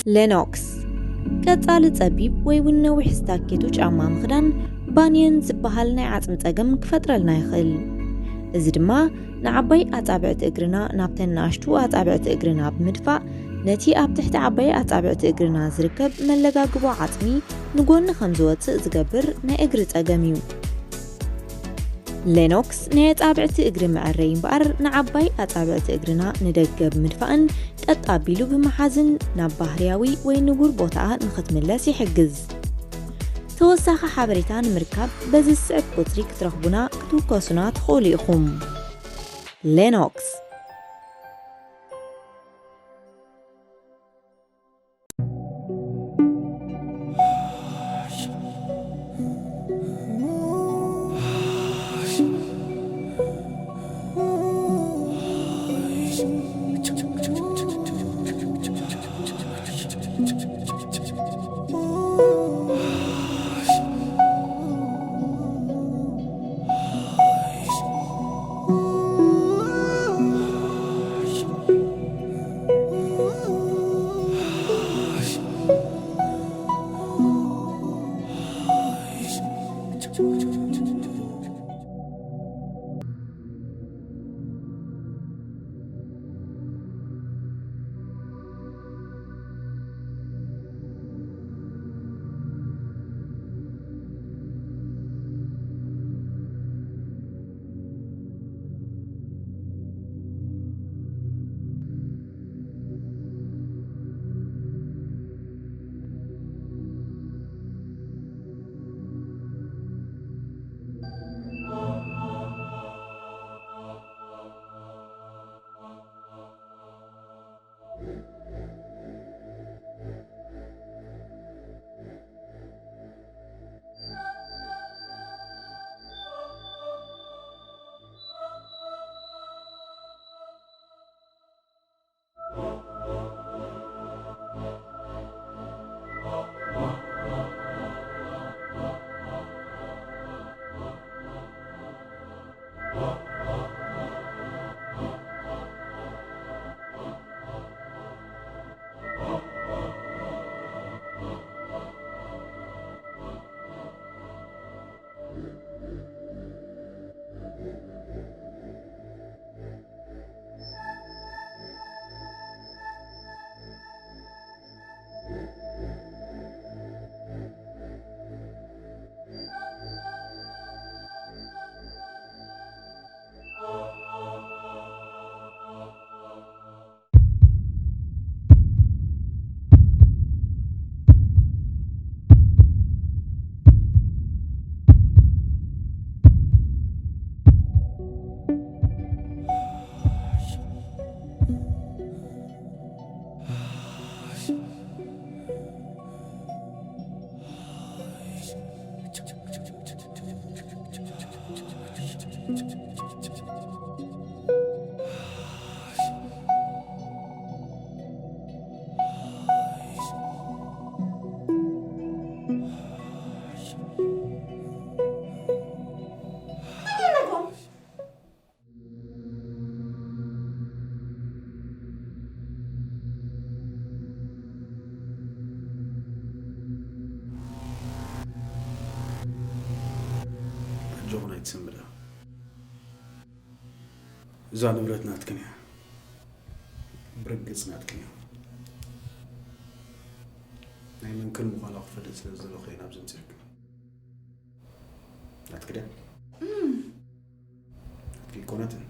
ሌኖክስ፣ ቀጻሊ ጸቢብ ወይ እውን ነዊሕ ስታኬቶ ጫማ ምኽዳን ባንየን ዝበሃል ናይ ዓጽሚ ጸገም ክፈጥረልና ይኽእል። እዚ ድማ ንዓባይ ኣጻብዕቲ እግርና ናብተን ንኣሽቱ ኣጻብዕቲ እግርና ብምድፋእ፣ ነቲ ኣብ ትሕቲ ዓባይ ኣጻብዕቲ እግርና ዝርከብ መለጋግቦ ዓጽሚ ንጎኒ ከም ዝወጽእ ዝገብር ናይ እግሪ ጸገም እዩ። ሌኖክስ ናይ ኣጻብዕቲ እግሪ መዐረዪ እምበኣር፣ ንዓባይ ኣጻብዕቲ እግርና ንደገ ብምድፋእን ቀጥ ኣቢሉ ብምሓዝን ናብ ባህርያዊ ወይ ንቡር ቦታኣ ንኽትምለስ ይሕግዝ። ተወሳኺ ሓበሬታ ንምርካብ በዚ ዝስዕብ ቁጽሪ ክትረኽቡና ክትውከሱና ትኽእሉ ኢኹም። ሌኖክስ። ኣጆኹን ኣይትስንብዳ። እዛ ንብረት ናትክን እያ። ብርግጽ ናትክን እያ። ናይ መንክን ምዃና ክፈልጥ ስለ ዝደለኹ እየ ናብዚ ኣምጺእክን። ናትኪ ድያ? ናትኪ ኣይኮነትን።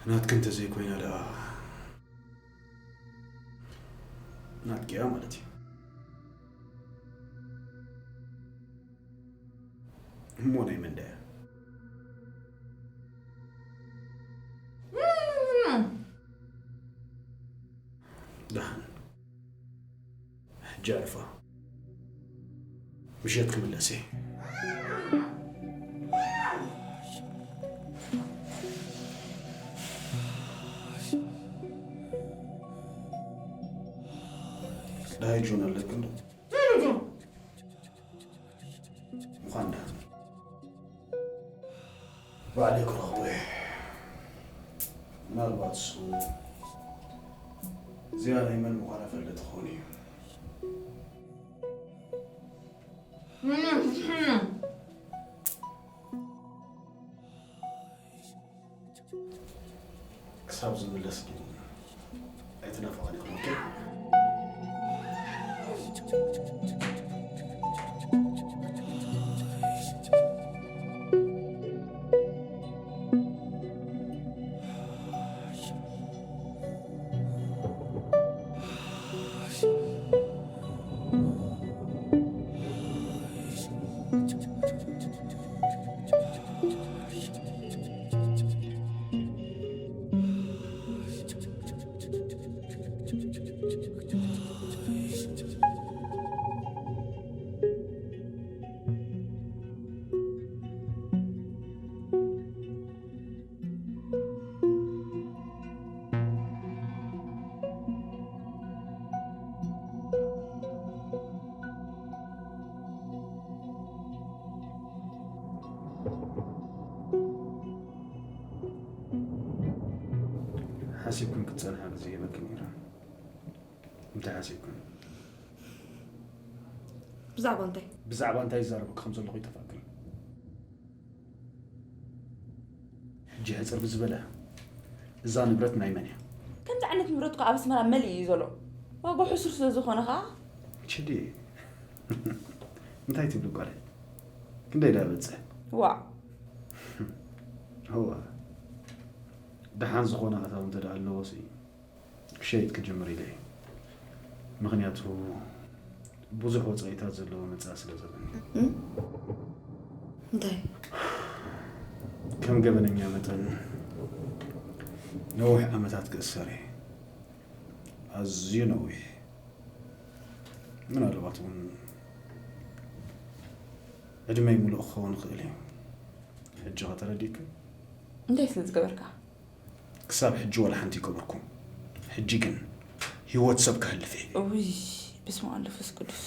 ናትኪ እንተዘይኮይና ደኣ ናትኪ እያ ማለት እዩ። እሞ ናይ መን ደኣ? ደሓን። ሕጂ ኣዕርፋ። ምሸት ክምለስ እየ። ደሃይ ጆን ኣለክን ዶ? ምዃን ደኣ ባዕለይ ክረኽቦ እየ። ምናልባት እሱ እዚኣ ናይ መን ምዃና ፈልጥ ትኸውን እዩ። ክሳብ ዝምለስ ግን ኣይትናፈቐኒ ኢኹም፣ ኦኬ? ሓሲብክን ክትጸንሓ ግዜ ሂበክን ነይረ። እንታይ ሓሲብክን? ብዛዕባ እንታይ? ብዛዕባ እንታይ ይዛረበኪ ከም ዘለኹ ይጠፍኣክን። ሕጂ ሕጽር ብዝበለ፣ እዛ ንብረት ናይ መን እያ? ከምዚ ዓይነት ንብረት እኮ ኣብ ኣስመራ መሊኡ እዩ ዘሎ። ዋጋኡ ሕሱር ስለ ዝኾነ ኸዓ። ችዲ፣ እንታይ ትብሊ ጓለይ? ክንደይ ደኣ በጽሕ? ዋእ። እወ። ደሓን ዝኾነ ኣታዊ እንተ ደኣ ኣለዎ ሲ፣ ክሸይጥ ክጅምር ኢለ እየ። ምኽንያቱ ብዙሕ ወጻኢታት ዘለዎ መጻኢ ስለ ዘለኒ። እም? እንታይ? ከም ገበነኛ መጠን ነዊሕ ዓመታት ክእሰር እየ። ኣዝዩ ነዊሕ። ምናልባት እውን ዕድመይ ሙሉእ ክኸውን ይኽእል እዩ። ሕጂ ኸ ተረዲእኪ? እንታይ ስለ ዝገበርካ? ክሳብ ሕጂ ዋላ ሓንቲ ይገበርኩ። ሕጂ ግን ህይወት ሰብ ከሕልፍ እየ። ውይ፣ በስመ ኣብ ወወልድ ወመንፈስ ቅዱስ።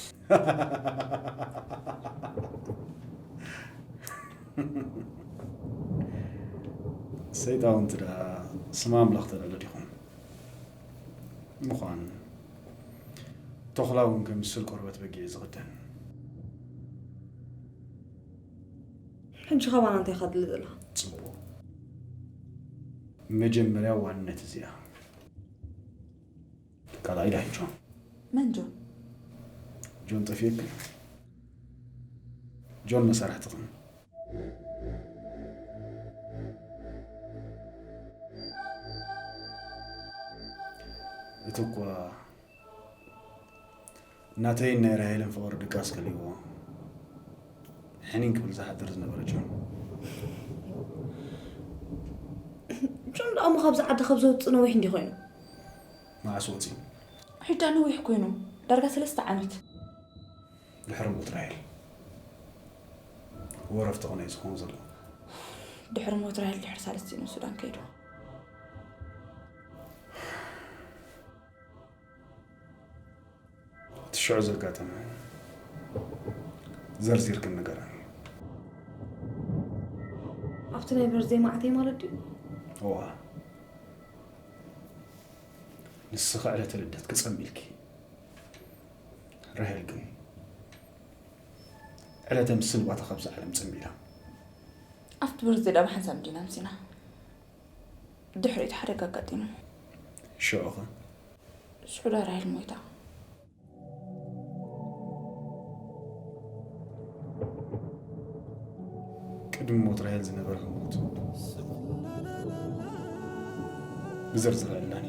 ሰይጣውንቲ ደኣ ስም ኣምላኽ ተልዕሉ ዲኹም? ምዃን፣ ተኹላ እውን ከምስል ቆርበት በጊዕ ዝኽደን። ሕጂ ኻባና እንታይ ኢኻ ትደሊ ዘለኻ? ጽቡቕ። መጀመርያ ዋንነት እዚኣ። ካልኣይ ዳይ ጆን። መን ጆን? ጆን ጠፊእክን? ጆን መሳርሕትኽን? እቲ እኳ ናተይን ናይ ራሄልን ፍቕሪ ድቃስ ከሊእዎ፣ ሕኒን ክብል ዝሓድር ዝነበረ ጆን። ጆን ደኣ እሞ ካብዚ ዓዲ ካብ ዘውጽእ ነዊሕ እንዲ ኮይኑ? መዓስ ወጺኡ? ሕጂ ደኣ ነዊሕ ኮይኑ፣ ዳርጋ ሰለስተ ዓመት። ድሕሪ ሞት ራሄል ወረፍቲ ኾነ እዩ ዝኸውን ዘሎ። ድሕሪ ሞት ራሄል ድሕሪ ሳልስቲ እዩ ንሱዳን ከይዱ። እቲ ሽዑ ዘጋጠመ ዘርዚርክን ንገረኒ። ኣብቲ ናይ በርዝደይ መዓተይ ማለት ድዩ? እዋ። ንስኺ ዕለተ ልደት ክጸም ኢልኪ። ራሄል ግን ዕለተ ምስንባታ ካብዛ ዓለም ጸም ኢላ። ኣብቲ በርዝደይ ዳ ብሓንሳብ እንዲና ኣምሲና። ድሕሪኡ እቲ ሓደጋ ኣጋጢሙ። ሽዑ ኸ? ሽዑ ዳ ራሄል ሞይታ። ቅድሚ ሞት ራሄል ዝነበረ ህሞት ብዝርዝር ኣላኒ።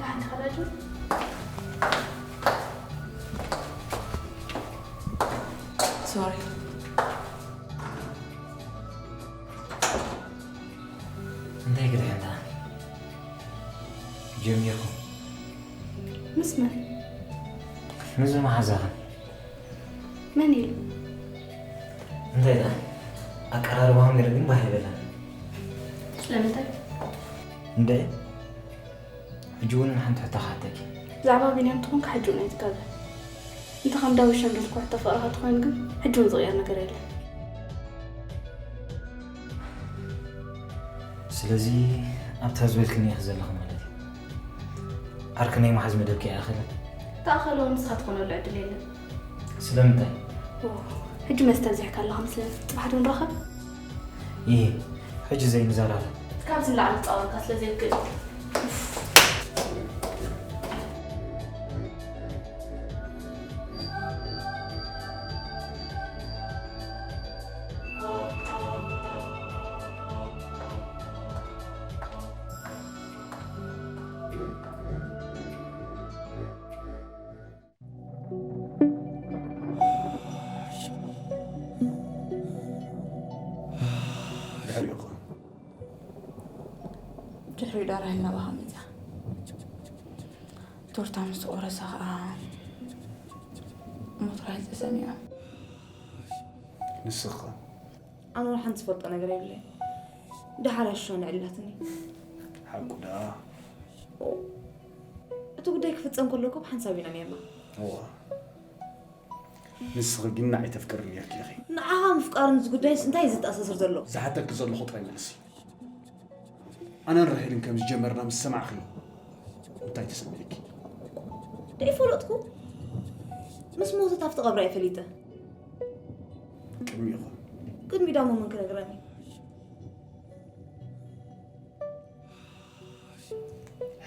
ሓንቲ ኸዳጁ። ሶሪ። እንታይ ክትሕንታ ጀሚርኩም? ምስ መን? ምስ መሓዛኽን። መን ኢሉ? እንታይ ደኣ? ኣቀራርባኹም ገለ ግን ባህ ኣይበለን። ስለምንታይ? እንደ ሕጂ እውን ሓንቲ ሕቶ ክሓተኪ። ብዛዕባ ቢንያም ተኾንካ ሕጂ እውን ኣይትጋገ። እንተ ከም ዳዊት ሸንዱልኮ ሕቶ ፍቕርኻ ተኾይኑ ግን ሕጂ እውን ዝቕየር ነገር የለን። ስለዚ ኣብታ ዝበልክኒ ኢኺ ዘለኺ ማለት እዩ። ዓርኪ ናይ ምሓዝ መደብኪ ኣይኣኸለን? ተኣኸለ እውን ንስኻ ትኾነሉ ዕድል የለን። ስለምንታይ? ኦ፣ ሕጂ መስተ ኣብዚሕካ ኣለኻ መስለኒ። ጽባሕ ዶ ንራኸብ? ይሄ ሕጂ ዘይንዘራረብ። ካብዚ ንላዕሊ ክጻወረካ ስለ ዘይክእል። ድሕሪኡ ኸ? ድሕሪኡ ዳራ ህናባኻ መጽኣ። ቶርታ ምስ ተቖረሰ ኸኣ ሞት ራሄል ተሰሚዖም። ንስኻ? ኣነ ሓንቲ ዝፈልጦ ነገር የብለይን። ደሓር ኣሽሻ ንዕላትኒ። ሓቁ ደኣ? ኦ፣ እቲ ጉዳይ ክፍጸም ከሎ እኮ ብሓንሳብ ኢና ኔርና። እዋ። ንስኺ ግን ንዓይ ተፍቅርኒ ኔርኪ ኢኺ። ንዓኻ ምፍቃርን እዚ ጉዳይስ እንታይ እዩ ዘተኣሳስር ዘሎ? ዝሓተኪ ዘለኹ ጥራይ መልሲ። ኣነን ራሄልን ከም ዝጀመርና ምስ ሰማዕኺ እንታይ ተሰሚዕኪ? ደይፈለጥኩ። ምስ ሞተት ኣብቲ ቀብራ እየ ፈሊጠ። ቅድሚኡ ኸ? ቅድሚ ዳሞ መን ክነግረኒ?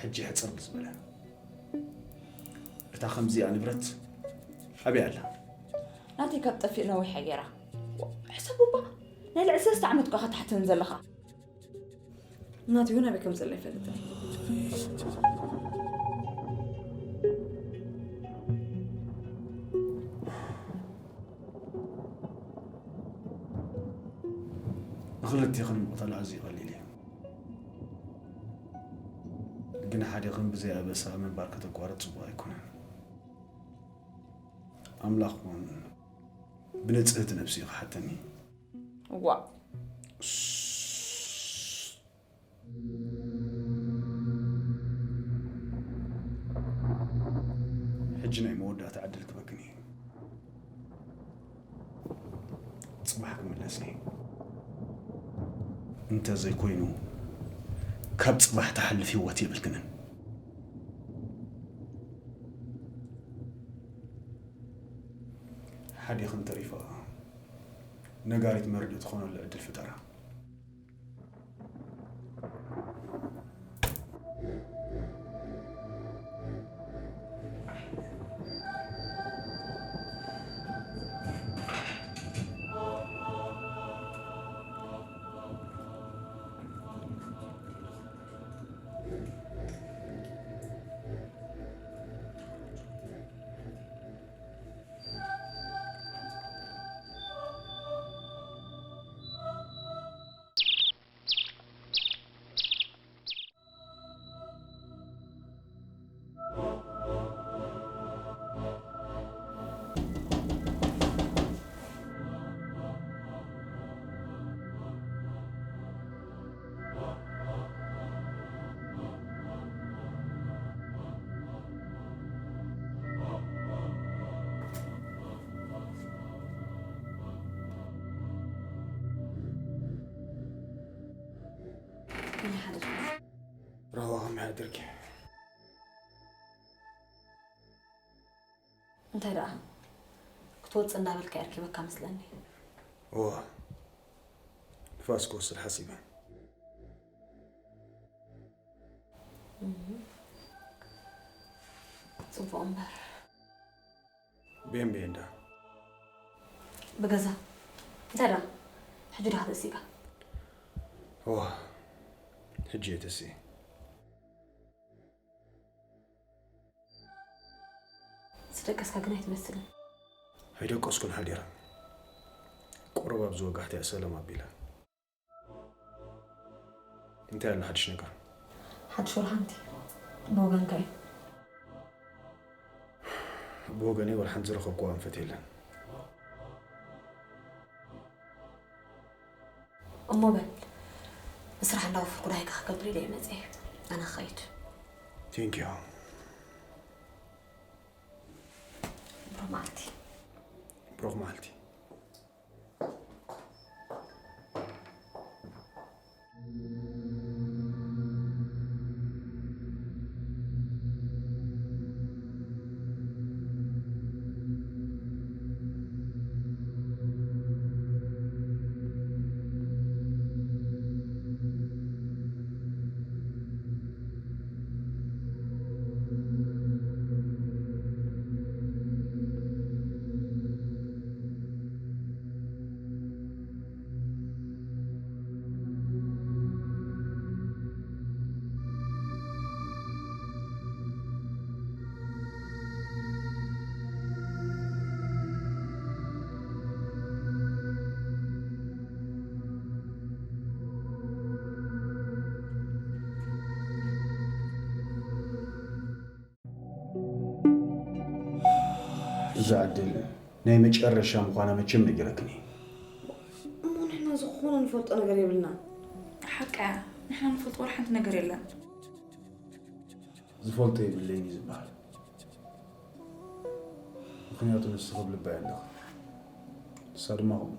ሕጂ ሕጽር ብዝበለ፣ እታ ከምዚኣ ንብረት ኣበይ ኣላ? ናተይ ካብ ጠፊእ ነዊሕ ኣየራ። ሕሰብ እባ፣ ናይ ልዕሊ ሰለስተ ዓመት እኳ ኢኻ ትሓትኒ ዘለኻ። ናተይ እውን ኣበይ ከም ዘላ ኣይፈልጥን። ንኽልቴኽን ምቕታል ኣዝዩ ቀሊል እዩ። ግን ሓዲኽን ብዘይ ኣበሳ ምንባር ከተቋርጽ ጽቡቕ ኣይኮነን። ኣምላኽ እውን ብንጽህቲ ነብሲ እዩ ክሓተኒ። ዋእ። ሕጂ ናይ መወዳእታ ዕድል ክበክን እዩ። ጽባሕ ክምለስ እየ። እንተ ዘይኮይኑ፣ ካብ ጽባሕ ትሓልፍ ህይወት የብልክንን። ሓዲኽን ተሪፋ፣ ነጋሪት መርድእ ትኾነሉ ዕድል ፍጠራ። ራህዋ ከመይ ሓደርኪ? እንታይ ደኣ? ክትወጽእ እንዳበልካ እየ ኣርኪበካ መስለኒ። እዋ፣ ንፋስ ክወስድ ሓሲበ። እህ። ጽቡቕ እምበር። ቤን ቤን ዳ? ብገዛ። እንታይ ደኣ? ሕጂ ዶ ክትእሲካ? እዋ፣ ሕጂ እየ ተስየ። ዝደቀስካ ግን ኣይትመስልን። ኣይደቀስኩን ሓዲረ። ቁሩብ ኣብዚ ወጋሕታ እያ ሰላም ኣቢለ። እንታይ ኣሎ ሓድሽ ነገር? ሓድሽ ወላ ሓንቲ ብወገንካ እዩ። ብወገነይ ወላ ሓንቲ ዝረኸብኩዎ ኣንፈት የለን። እሞ በል፣ ንስራሕ እንዳወፈርኩ ዳሂካ ክገብር ኢለ እየ መፅየ። ኣነ ክኸይድ። ቴንኪዩ። ብሩኽ መዓልቲ። ብሩኽ መዓልቲ። እዛ ዕድል ናይ መጨረሻ ምዃና መቸም ነጊረክኒ። እሞ ንሕና ዝኾነ ንፈልጦ ነገር የብልናን። ሓቃ እያ፣ ንሕና ንፈልጦ ወላ ሓንቲ ነገር የለን። ዝፈልጦ የብለይን እዩ ዝበሃል። ምኽንያቱ ንስኺ ኣብ ልባ ኣለኺ። ንሳ ድማ ከምኡ።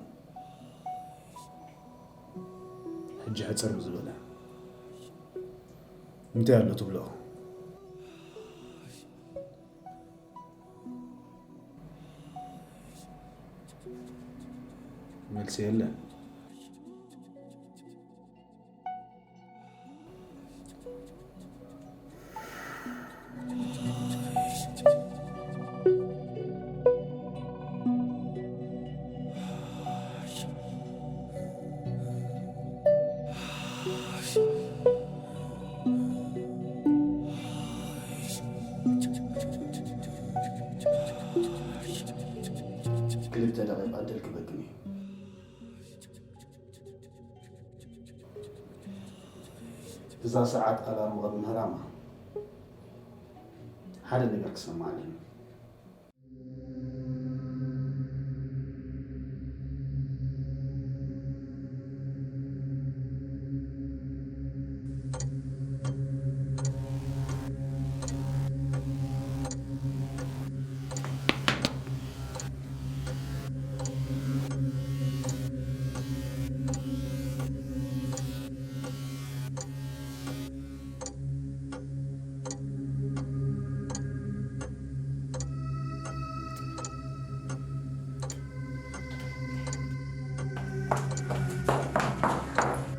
ሕጂ ሕጽር ብዝበለ፣ እንታይ ኣሎ ትብልኦ? መልሲ የለን። ክልተ ደቂቃ ዕድል ክበክን እዩ። እዛ ሰዓት ኣላርም ቅድሚ ምህራማ፣ ሓደ ነገር ክሰማዕ ኣለኒ።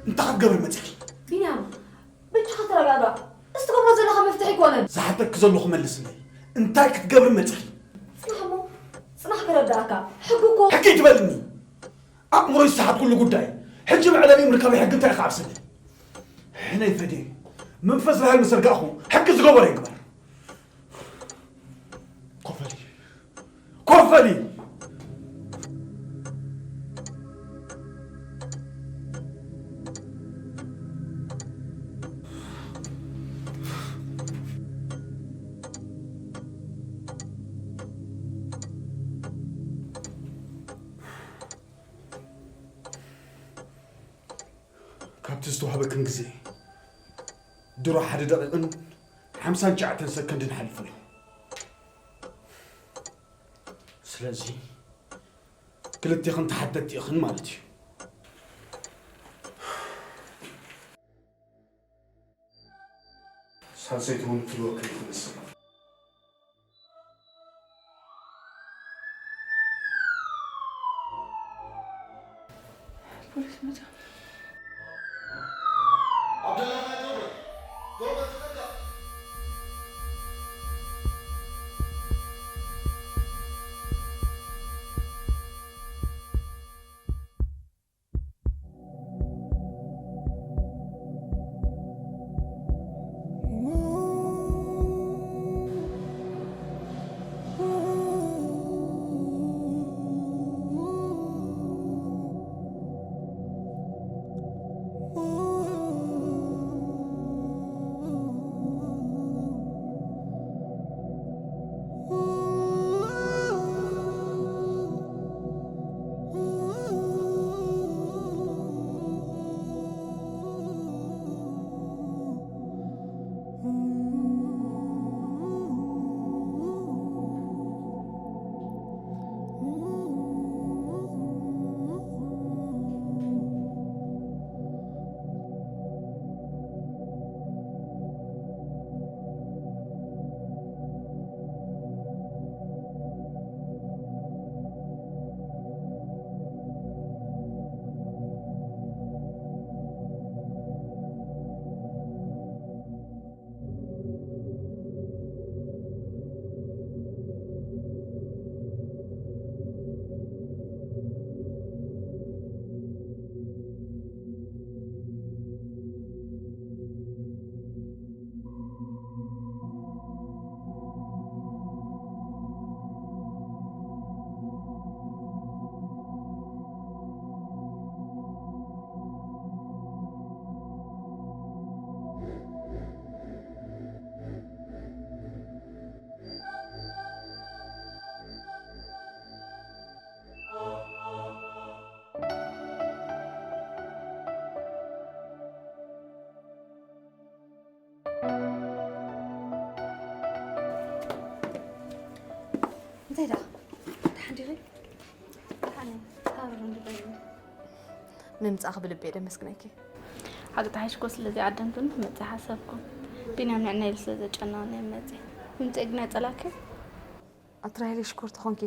እንታይ ክትገብሪ መፂኺ? ቢንያም፣ በጃኻ ተረጋጋእ። እዚ ትገብሮ ዘለኻ መፍትሒ ኣይኮነን። ዝሓተኪ ዘለኹ መልስለይ። እንታይ ክትገብሪ መፂኺ? ጽናሕ እሞ፣ ጽናሕ ከረዳእካ። ሕጊ እኮ ሕጊ ትበልኒ? ኣእምሮ ይሰሓት ኩሉ ጉዳይ። ሕጂ መዕለቢ ምርካብ ሕጊ እንታይ ክዓብሰለይ? ሕነይ ፈድየ መንፈስ ራህል ምስ ርጋእኹ ሕጊ ዝገበሮ ይግበር። ኮፈሊ፣ ኮፈሊ። ካብቲ ዝተዋህበክን ግዜ ድሮ ሓደ ደቂቕን ሓምሳን ትሽዓተን ሰከንድን ሓሊፉ ኣሎ። ስለዚ ክልቴኽን ተሓተትቲ ኢኽን ማለት እዩ። ሳልሰይቲ እውን እትልወክል ትመስል። ፖሊስ መጽኣ። እንታይ ደኣ? ደሓን ዲኺ? ደሓን እየ። ሃሩር እንድበይኒ። ምምጻእኺ ብልቢ እየ ደመስግነኪ። ሓቂ ተሓይሽኮ ስለዚ ዓደምቱን መጽእ ሓሰብኩ። ቢንያም ንዕና ኢሉ ስለ ዘጨነቐኒ እየ መጽእ። ምምጽእ ግን ኣይጸላእክዮ? ኣትራይለይ ሽኮር ተኾንኪ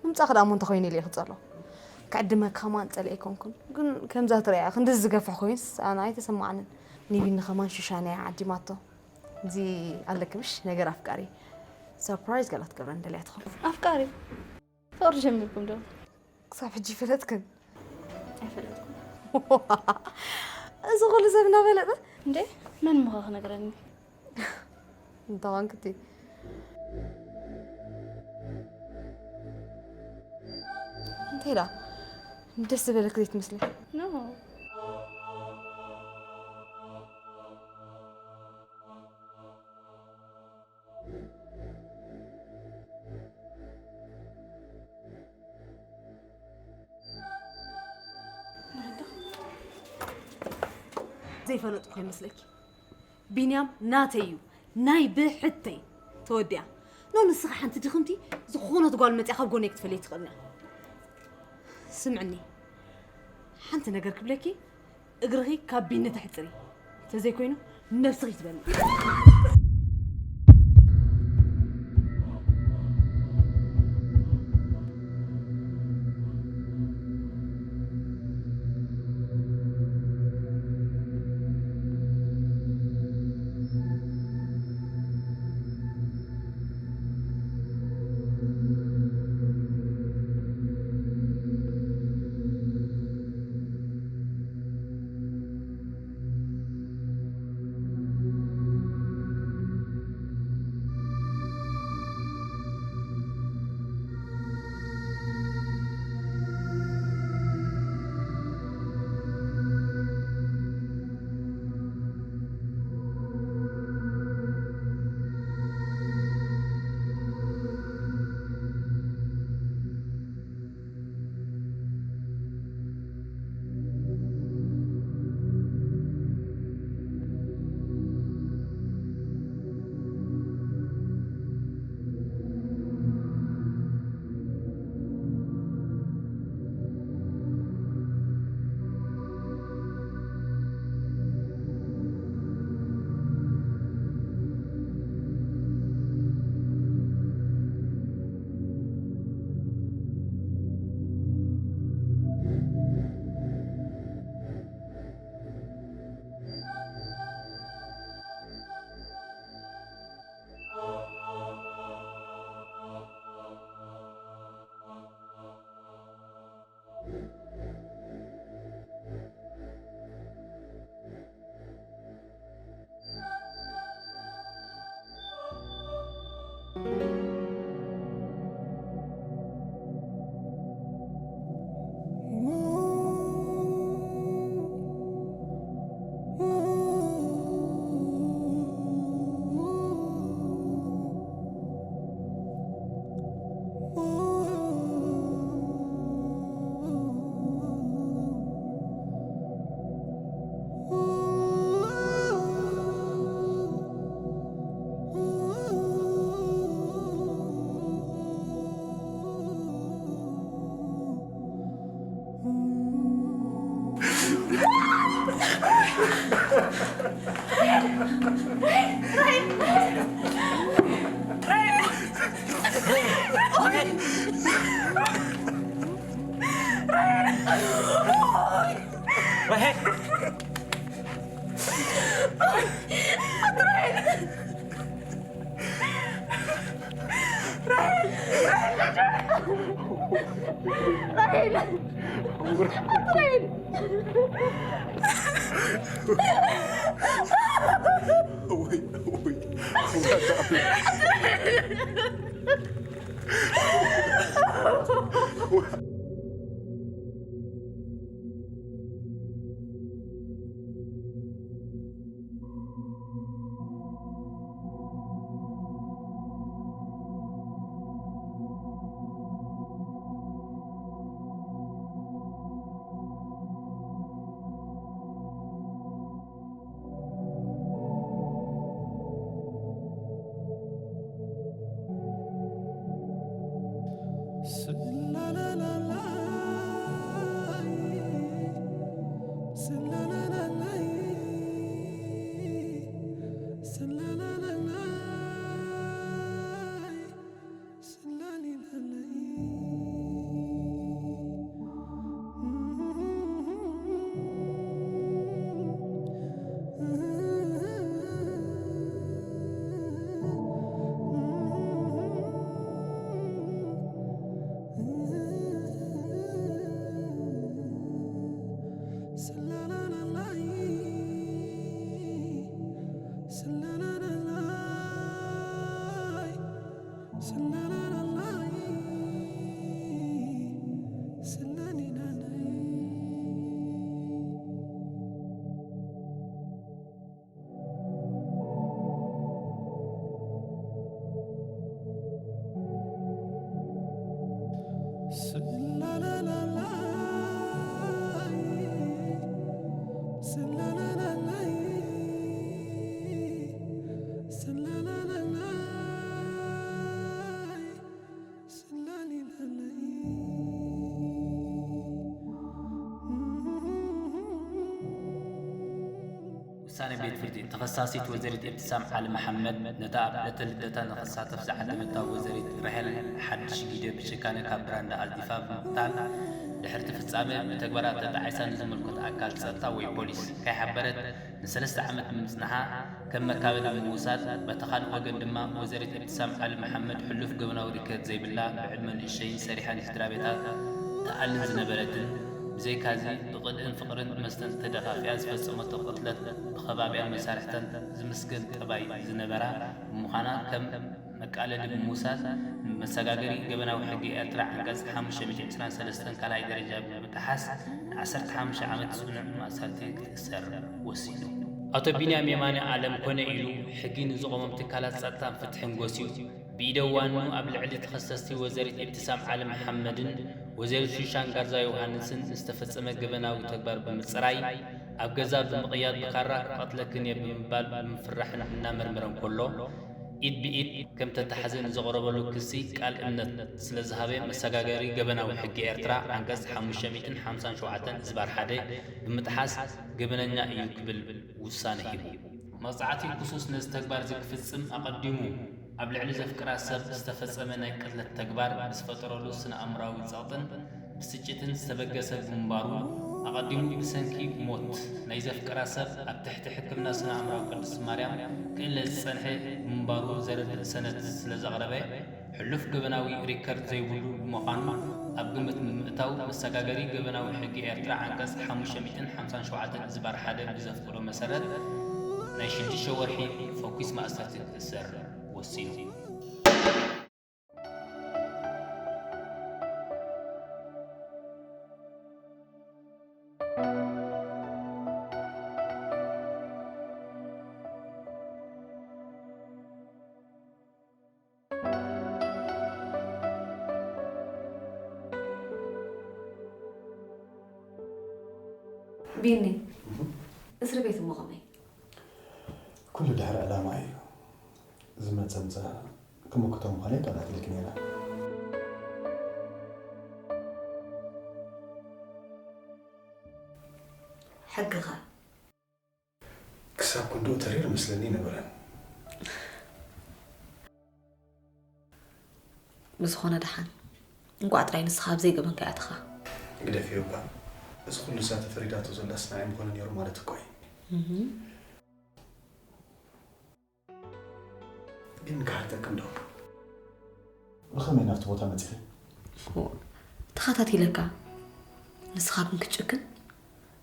ምምጻእኺ ደኣ እሞ እንታይ ኮይኑ ኢለ ክጸሎ? ክዕድመኪ ከማን ጸሊአ ኣይኮንኩን። ግን ከምዛ ትርእያ ክንድዚ ዝገፍሕ ኮይንስ ኣነ ኣይተሰማዓንን። ንቢኒ ከማን ሽሻን እያ ዓዲማቶ። እዚ ኣለኪ ምሽ ነገር ኣፍቃሪ። ሰርፕራይዝ ገላ ክትገብረኒ ደልያ ትኾን። ኣፍቃሪ? ፍቕሪ ጀሚርኩም ዶ? ክሳብ ሕጂ ይፈለጥክን? ኣይፈለጥኩም። እዚ ኩሉ ሰብ እናፈለጠ? እንዴ፣ መን ምዃ ክነግረኒ? እንተኾንክቲ። እንታይ ደኣ? ደስ ዝበለክ ዘይትመስሊ። ኖ። ዘይፈለጥኩ ይመስለኪ? ቢንያም ናተይ እዩ፣ ናይ ብሕተይ። ተወዲኣ። ኖ ንስኺ ሓንቲ ድኽምቲ ዝኾነት ጓል መፂኣ ካብ ጎነይ ክትፈልይ ትኽእልና። ስምዕኒ፣ ሓንቲ ነገር ክብለኪ፣ እግርኺ ካብ ቢኒ ተሕፅሪ። ተዘይኮይኑ ነብስኺ ትበልዒ። ውሳነ ቤት ፍርዲ። ተኸሳሲት ወይዘሪት ኢብትሳም ዓሊ መሓመድ፣ ነታ ኣብ ዕለተ ልደታ ንኽትሳተፍ ዝዓለመታ ወይዘሪት ራሄል ሓድሽ ጊደ ብጭካነ ካብ ብራንዳ ኣልዲፋ ብምቕታል፣ ድሕርቲ ፍጻመ ብተግባራ ተጣዒሳ ንዝምልከቶ ኣካል ጸጥታ ወይ ፖሊስ ከይሓበረት ንሰለስተ ዓመት ብምጽንሓ፣ ከም መካበዲ ብምውሳድ፣ በቲ ካልእ ወገን ድማ ወይዘሪት ኢብትሳም ዓሊ መሓመድ ሕሉፍ ገበናዊ ሪከርድ ዘይብላ፣ ብዕድመ ንእሸይን ሰሪሓ ንስድራ ቤታ ትኣልን ዝነበረትን፣ ብዘይካዚ ብቕድእን ፍቕርን መስተን ተደፋፊኣ ዝፈጸመቶ ቅትለት ብኸባቢኣን መሳርሕታን ዝምስገን ጠባይ ዝነበራ ብምዃና ከም መቃለሊ ብምውሳድ፣ መሰጋገሪ ገበናዊ ሕጊ ኤርትራ ዓንቀጽ ሓሙሽተ ሚእቲ ዕስራን ሰለስተን ካልኣይ ደረጃ ብምጥሓስ ን ዓሰርተ ሓሙሽተ ዓመት ጽኑዕ ማእሰርቲ ክትእሰር ወሲኑ። ኣቶ ቢንያም የማነ ኣለም ኮነ ኢሉ ሕጊ ንዝቖሞም ትካላት ጸጥታን ፍትሕን ጎስዩ፣ ብኢደ ዋኑ ኣብ ልዕሊ ተኸሰስቲ ወይዘሪት ኢብትሳም ዓሊ መሓመድን ወይዘሪት ሹሻን ጋርዛ ዮሃንስን ዝተፈጸመ ገበናዊ ተግባር ብምጽራይ፣ ኣብ ገዛ ብምቕያድ ብካራ ክቐትለክን እየ ብምባል ብምፍራሕን እናመርመረን ከሎ፣ ኢድ ብኢድ ከም ተተሓዘ ንዘቕረበሉ ክሲ ቃል እምነት ስለ ዝሃበ፣ መሰጋገሪ ገበናዊ ሕጊ ኤርትራ ዓንቀጽ ሓሙሽተ ሚእትን ሓምሳን ሸውዓተን እዝባር ሓደ ብምጥሓስ ገበነኛ እዩ ክብል ውሳነ ሂቡ። መቕጻዕቲ ክሱስ ነዚ ተግባር እዚ ክፍጽም ኣቐዲሙ ኣብ ልዕሊ ዘፍቅራ ሰብ ዝተፈጸመ ናይ ቅትለት ተግባር ብዝፈጠረሉ ስነ-ኣእምሮኣዊ ጸቕጥን ብስጭትን ዝተበገሰ ብምንባሩ፣ ኣቐዲሙ ብሰንኪ ሞት ናይ ዘፍቅራ ሰብ ኣብ ትሕቲ ሕክምና ስነ-ኣእምሮኣዊ ቅድስቲ ማርያም ክእለ ዝጸንሐ ብምንባሩ ዘረድእ ሰነድ ስለ ዘቕረበ፣ ሕሉፍ ገበናዊ ሪከርድ ዘይብሉ ብምዃኑ፣ ኣብ ግምት ብምእታው፣ መሰጋገሪ ገበናዊ ሕጊ ኤርትራ ዓንቀጽ ሓሙሽተ ሚእትን ሓምሳን ሸውዓተን እዝባር ሓደ ብዘፍቅዶ መሰረት፣ ናይ ሽዱሽተ ወርሒ ፈኲስ ማእሰርቲ ክእሰር ወሲኑ። ቢኒ፣ እህ። እስር ቤት እሞ ከመይ? ኩሉ ድሕሪ ዕላማ እዩ። ዝመጸ ምጻ ክምክቶ ምዃነይ ኣይጠላዕትልኪ ነይረ። ሕጊ ኸ? ክሳብ ክንድኡ ተሪር መስለኒ ኣይነበረን። ብዝኾነ ደሓን። እንቋዕ ጥራይ ንስኻ ኣብ ዘይገበንካ ኣተኻ። ግደፍዮ እባ። እዚ ኩሉ እዛ ተፈሪዳቶ ዘላስ ንዓይ ምኾነ ነይሩ ማለት እኮ እዩ። እህ። ግን ክሓተክን ዶ? ብኸመይ ናብቲ ቦታ መጺኺ? ሆ፣ ተኸታቲለካ። ንስኻ ግን ክትጭክን?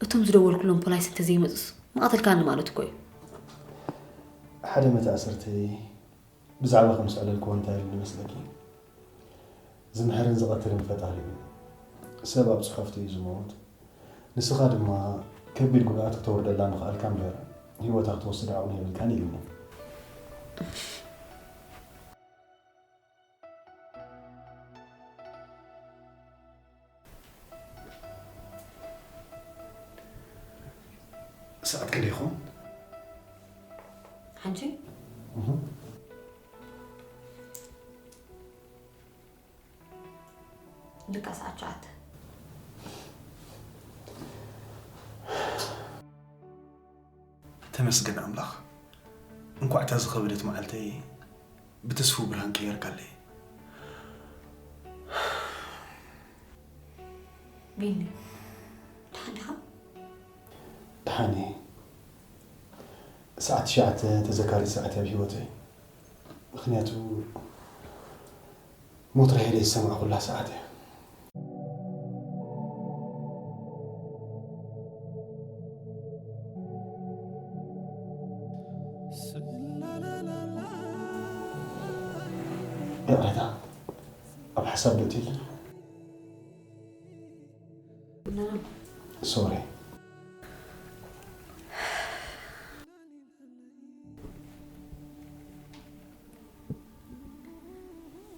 እቶም ዝደወልኩሎም ፖላይስ እንተዘይመጹስ፣ ምቐተልካኒ ማለት እኮ እዩ። ሓደ መተኣሰርተይ ብዛዕባ ከም ዝዕለልክዎ እንታይ ኢሉ ይመስለኪ? ዝምሕርን ዝቐትልን ፈጣሪ እዩ። ሰብ ኣብ ጽሑፍቲ እዩ ዝመውት። ንስኻ ድማ ከቢድ ጉድኣት ክተውርደላ ምኽኣልካ እምበር፣ ህይወታ ክትወስድ ዓቕሚ የብልካን ኢሉኒ። ሰዓት ክንደይ ይኸውን? ሓንቲ? እህ። ልካ ሰዓት ትሽዓተ። ተመስገን ኣምላኽ፣ እንኳዕ እታ ዝኸበደት መዓልተይ ብተስፉ ብርሃን ቀየርካለይ። ቢኒ፣ ደሓን ዲኻ? ደሓን እየ። ሰዓት ትሽዓተ ተዘካሪት ሰዓት እያ ኣብ ህይወተይ። ምኽንያቱ ሞት ራሄለይ ዝሰማዕኩላ ሰዓት እያ። ይቕረታ፣ ኣብ ሓሳብ ዶ ትይልና? ሶሪ።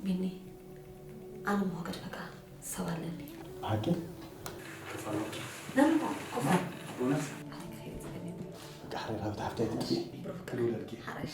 ቢኒ፣ ኣነ እሞ ክገድፈካ ሰብ ኣለኒ። ብሓቂ? ነንሞ ኮፋ እውነት? ኣነ ክኸይድ ዝደሊ። በቃ፣ ሓራይ ሃብቲ ሓፍቲ ኣይትጥፊ። ብሩክ ክድውለልኪ። ሓራይ።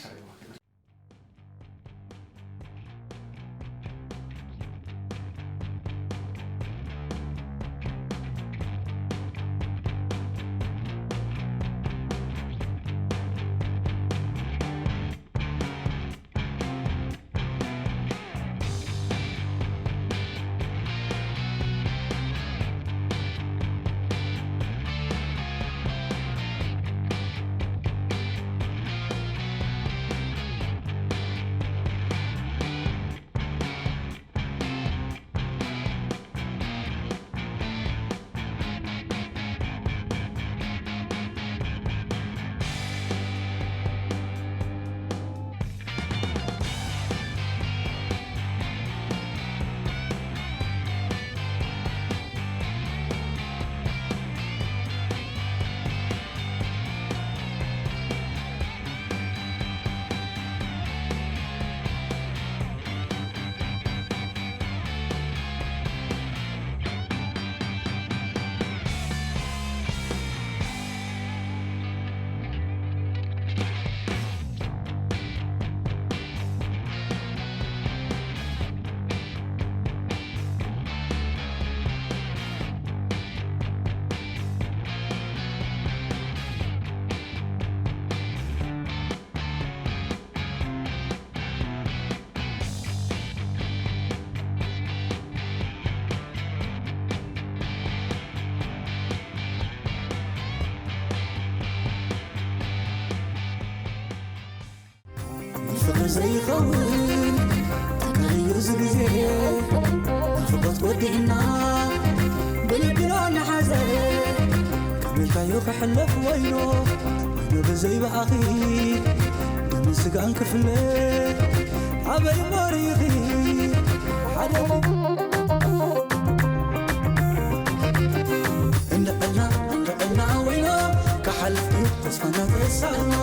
ንፍቕሪ ዘይኸውን ተጋይዩ እዚ ግዜ ናፍቖት ወዲእና ብልግሮ ንሓዘ ከመይካዮ ክሕለፍ ወይኖ ወይኖ ብዘይ ብኣኺ ደምን ስጋን ክፍለ ኣበይ ሞሪኺ ሓደ እንዕልና እንዕልና ወይኖ ክሓልፍ እዩ ተስፋና ተሳኖ